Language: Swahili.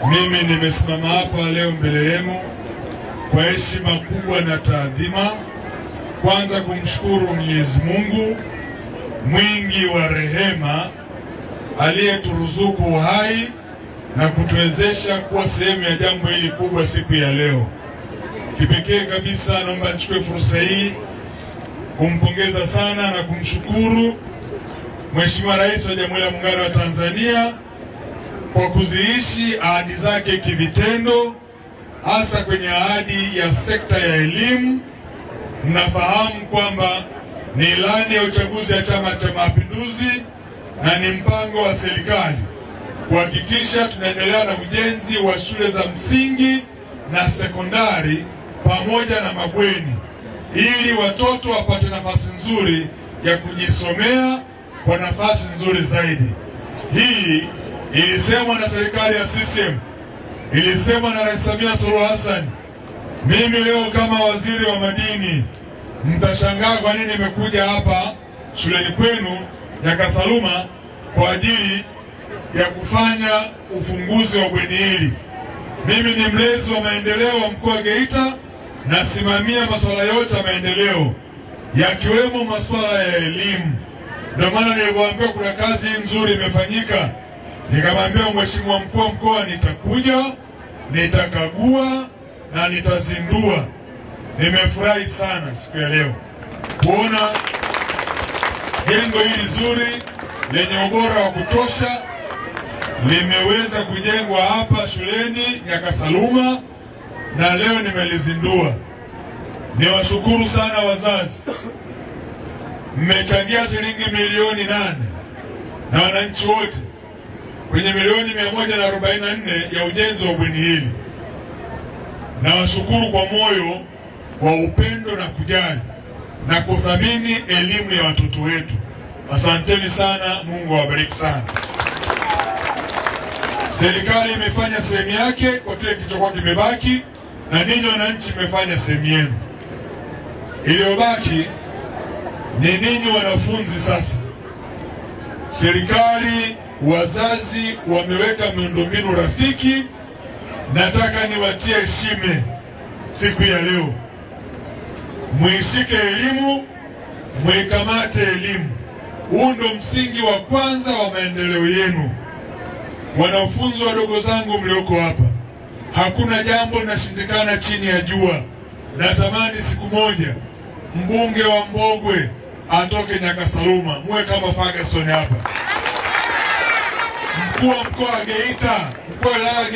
Mimi nimesimama hapa leo mbele yenu kwa heshima kubwa na taadhima, kwanza kumshukuru Mwenyezi Mungu mwingi wa rehema aliyeturuzuku uhai na kutuwezesha kuwa sehemu ya jambo hili kubwa siku ya leo. Kipekee kabisa, naomba nichukue fursa hii kumpongeza sana na kumshukuru Mheshimiwa Rais wa Jamhuri ya Muungano wa Tanzania kwa kuziishi ahadi zake kivitendo, hasa kwenye ahadi ya sekta ya elimu. Mnafahamu kwamba ni ilani ya uchaguzi ya Chama cha Mapinduzi na ni mpango wa serikali kuhakikisha tunaendelea na ujenzi wa shule za msingi na sekondari pamoja na mabweni ili watoto wapate nafasi nzuri ya kujisomea kwa nafasi nzuri zaidi. Hii ilisemwa na serikali ya CCM, ilisemwa na Rais Samia Suluhu Hassan. Mimi leo kama waziri wa madini, mtashangaa kwa nini nimekuja hapa shuleni kwenu Nyakasaluma kwa ajili ya kufanya ufunguzi wa bweni hili. Mimi ni mlezi wa maendeleo wa mkoa wa Geita, nasimamia masuala yote ya maendeleo yakiwemo masuala ya elimu. Ndio maana nilivyoambiwa kuna kazi nzuri imefanyika, nikamwambia mheshimiwa mkuu wa mkoa, nitakuja nitakagua na nitazindua. Nimefurahi sana siku ya leo kuona jengo hili zuri lenye ubora wa kutosha limeweza kujengwa hapa shuleni Nyakasaluma na leo nimelizindua. Niwashukuru sana wazazi, mmechangia shilingi milioni 8 na wananchi wote kwenye milioni 144 ya ujenzi wa bweni hili. Nawashukuru kwa moyo wa upendo na kujali na kuthamini elimu ya watoto wetu. Asanteni sana, Mungu awabariki sana. Serikali imefanya sehemu yake kwa kile kilichokuwa kimebaki, na ninyi wananchi mmefanya sehemu yenu. Iliyobaki ni ninyi wanafunzi. Sasa serikali, wazazi wameweka miundombinu rafiki. Nataka niwatie shime siku ya leo, mwishike elimu, mwikamate elimu. Huu ndo msingi wa kwanza wa maendeleo yenu. Wanafunzi wadogo zangu mlioko hapa, hakuna jambo linashindikana chini ya jua. Natamani siku moja mbunge wa Mbogwe atoke Nyakasaluma, muwe kama Ferguson hapa, mkuu wa mkoa wa Geita, mkuu wa wilaya